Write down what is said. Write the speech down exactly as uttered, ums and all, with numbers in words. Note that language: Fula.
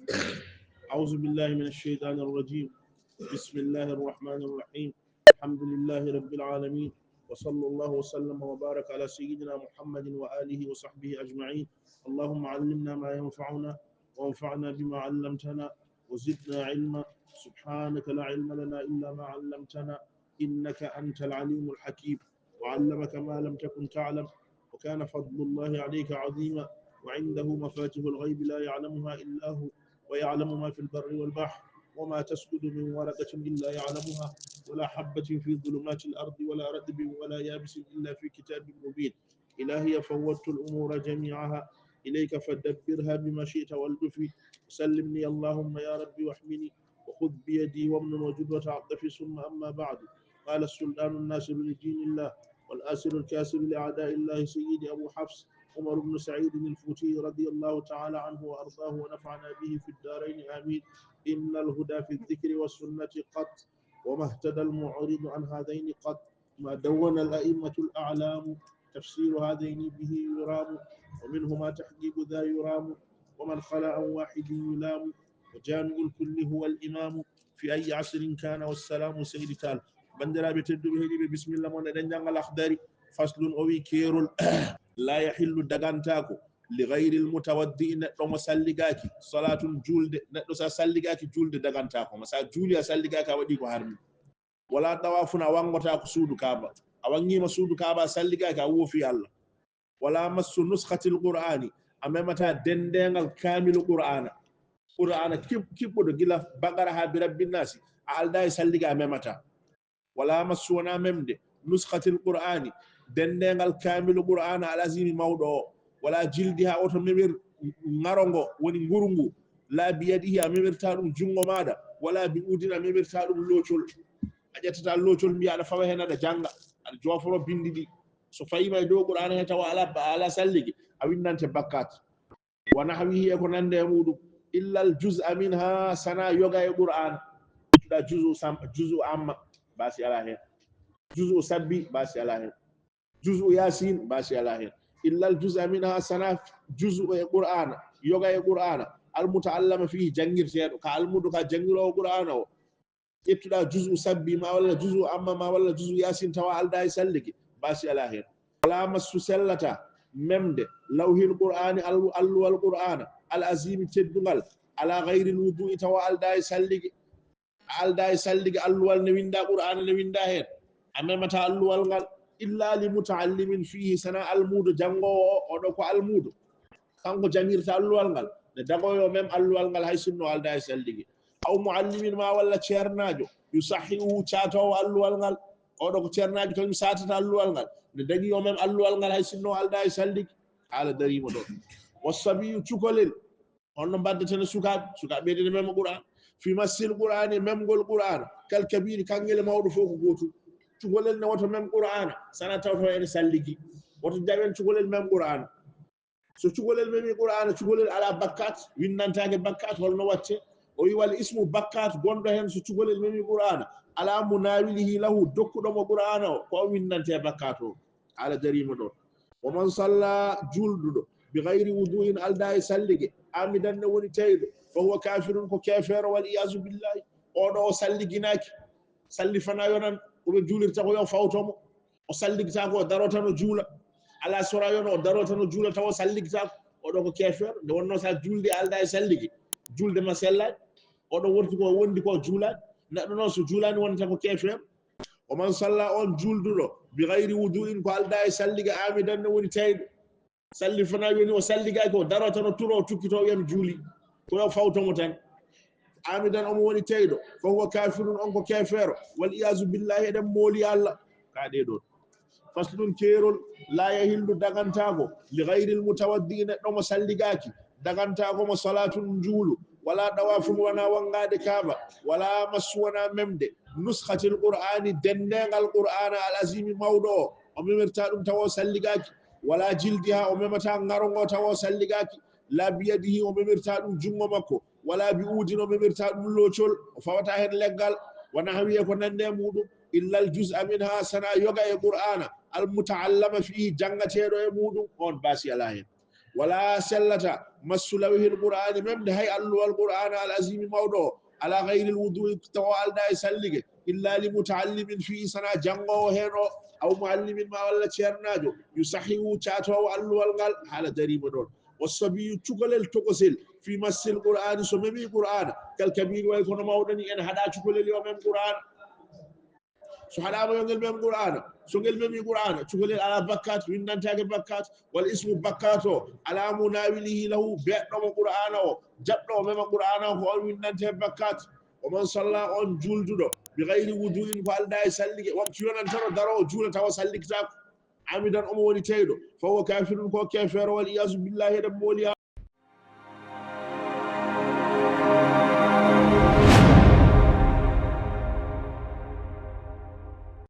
أعوذ بالله من الشيطان الرجيم. بسم الله الرحمن الرحيم. الحمد لله رب العالمين، وصلى الله وسلم وبارك على سيدنا محمد وآله وصحبه أجمعين. اللهم علمنا ما ينفعنا، وانفعنا بما علمتنا، وزدنا علما. سبحانك لا علم لنا إلا ما علمتنا، إنك أنت العليم الحكيم. وعلمك ما لم تكن تعلم، وكان فضل الله عليك عظيما، وعنده مفاتح الغيب لا يعلمها إلا هو، ويعلم ما في البر والبحر، وما تسقط من ورقة إلا يعلمها، ولا حبة في ظلمات الأرض ولا رطب ولا يابس إلا في كتاب مبين. إلهي فوضت الأمور جميعها إليك فدبرها بما شئت والطف، وسلمني اللهم يا رب واحمني، وخذ بيدي وامنن وجد وتعطف، ثم أما بعد. قال السلطان الناصر لدين الله والآسر الكاسر لأعداء الله سيدي أبو حفص عمر بن سعيد الفوتي رضي الله تعالى عنه وأرضاه ونفعنا به في الدارين آمين. إن الهدى في الذكر والسنة قط، وما اهتدى المعرض عن هذين قط، ما دون الأئمة الأعلام تفسير هذين به يرام، ومنهما تحقيق ذا يرام، ومن خلا عن واحد يلام، وجامع الكل هو الإمام في أي عصر كان والسلام سيد تال. Banndiraaɓe tedduɓe heɗiiɓe, bisimilla mon, eɗen njannga Lahdari. Faslun, o wi keerol, la yahillu, dagantaako, li ghayril mutawaddi'i, neɗɗo mo salligaaki, salatun, juulde, neɗɗo sa salligaaki, juulde dagantaako ma, sa juuli a salligaaki a waɗi ko harmi. Wala tawafun, a wanngotaako suudu Kaaba, a wanngiima suudu Kaaba a salligaaki a woofi Allah. Wala massu nuskhatil Qur'ani, a memata dendeengal kaamilu Qur'aana. Qur'aana kib-, kiɓɓuɗo gila Baqara haa bi Rabbin Naasi, a aldaa e sallige a memata. Wala massu, wona memde, nuskhatil Qur'ani, dendeengal kaamilu Qur'aana al azimi mawɗo o. Wala jildiha, oto memir ŋaro ngo, woni nguru ngu. La biyadihi, a memirta ɗum junngo maaɗa. Wala bi udin, a memirta ɗum loocol. A ƴettata loocol mbiya aɗa fawa heen aɗa jannga, aɗa jooforo binndi ɗi. So fayiima e dow Qur'aana he tawa ala, ala sallige, a winnante bakkat. Wa nahwihi, e ko nande e muɗum. Illa al juz'a minha, sana yoga e Qur'an. Ƴettuɗa juz'u sam-, juz'u amma, basi ala hen. Juz'u sabbi, basi ala hen. Juz'u Yasin, basi ala hen. Illa al juz'a minha, sana juz'u e Qur'ana, yoga e Qur'ana. Al muta'allama fihi, janngirteeɗo. Ka almudo ka janngirowo Qur'ana o. Ƴettuɗa juz'u sabbi ma walla juz'u amma ma walla juz'u Yasin tawa alda e salligi, basi ala hen. Wala massu, sellata, memde, lawhil Qur'ani, allu-, alluwal Qur'ana, al azimi, teddungal, ala ghayril wudu'i, tawa alda e salligi. A alda e salligi, alluwal ne winda, Qur'ana ne winda hen. A memata alluwal ngal, illa li muta'allimin fihi, sana almudo janngowo o, oɗo ko almudo. Kanko jangirta alluwal ngal, nde dagoyo mem alluwal ngal hay sinno alda e salligi. Aw muallimin ma walla ceernaajo, yusahhihu, caatoowo alluwal ngal. Oɗo ko ceernaajo kañum saatata alluwal ngal, nde dagiyo mem alluwal ngal hay sinno alda e salligi. Haala dariima ɗo. Wassabiyu, cukalel, honno mbaddeten e sukaaɓe? Sukaaɓe ɓeyden e mema Qur'an. Fi massil Qur'ani, memgol Qur'an, kal kabiri, kanngel e mawɗo fof ko gootum. Cukalel ne woto mem Qur'ana, sana taw taw ene salligi. Woto jawen cukalel mem Qur'ana. So cukalel memi Qur'ana, cukalel ala bakkat, winnantaake bakkat, holno watte? O wi wal ismu, bakkat gonɗo hen so cukalel memi Qur'ana, ala munawilihi lahu, dokkuɗo mo Qur'ana o, ko o winnante bakkat o. Haala dariima ɗon. Wa man salla, julduɗo, bi ghayri wudu'in, alda e sallige, amidan ne woni tayɗo, fa huwa kafirun, ko keefeero, wal iyazu billahi. Oɗo o salliginaaki, salli fana yonan, ko ɓe juulirta ko yo fawto mo. O salligtaako, o daroo tan o juula. Ala sora yono, o daroo tan o juula tawa o salligtaako. Oɗo ko keefeero. Nde wonno sa julde alda e salligi, julde ma sellaani. Oɗo wonti ko wondi ko juulaani. Neɗɗo noon so juulaani wonata ko keefeero. O man salla, on julduɗo, bi gayri wudu'in, ko alda e sallige, amidan ne woni tayɗo. Salli fana yoni o salligaaki, o daro tan o turo, o tukkito, o wiya mi juuli. Ko yo fawto mo tan. Amidan, omo woni teyɗo. Fa huwa kafirun, on ko keefeero. Wal iyazu billahi, eɗen mooli Allah. Ka ɗe ɗon. Faslun, keerol, la yahillu, dagantaako, li gayril mutawaddi, neɗɗo mo salligaaki, dagantaako mo salatun, juulu, wala dawafun, wona wangaade Kaaba, wala massu, wona memde, nuskhatil Qur'ani, denneengal Qur'ana, al azimi, mawɗo o, o memirta ɗum tawa o salligaaki, wala jildiha, o memata ngaro ngo tawa o salligaaki, la biyadihi, o memirta ɗum junngo makko, wala bi udin, o memirta ɗum loocol, o fawata heen leggal, wa nahwi e ko nande e muɗum, illa al juz'a minha, sana yoga e Qur'ana, al muta'allama fihi, janngateeɗo e muɗum, on basi ala heen. Wala sellata massu lawhil qur'ani, même de hay alluwal qur'ana al azimi mawɗo o, ala ghayril wudu'i, tawa alda e sallige, illa li muta'allimin fihi, sana janngowo heen o, aw muallimin ma walla ceernaajo, yusahihu, caatoowo alluwal ngal, haala dariima ɗoon. Wa sabiyu, cukalel tokosel, fi massil qur'ani, so memi qur'ana, kal kabiri, way kono mawɗo ni, en haɗa cukalel yo mem qur'ana. So haɗama yo ngel mem qur'ana, so ngel memi qur'ana, cukalel ala bakkat, winndantaake bakkat. Wal ismu, bakkat o, ala munawilihi lahu, beɗɗo mo qur'ana o, jaɓɗo o mema qur'ana o, ko on winndante bakkat. Wa man salla, on julduɗo, bi gayri wudu'in, ko alda e sallige, waktu yonantano daro o juula tawa salligtaako, amidan, omo woni teyɗo, fa huwa kafirun, ko kefeero, wal iyasu billahi, eɗen mooli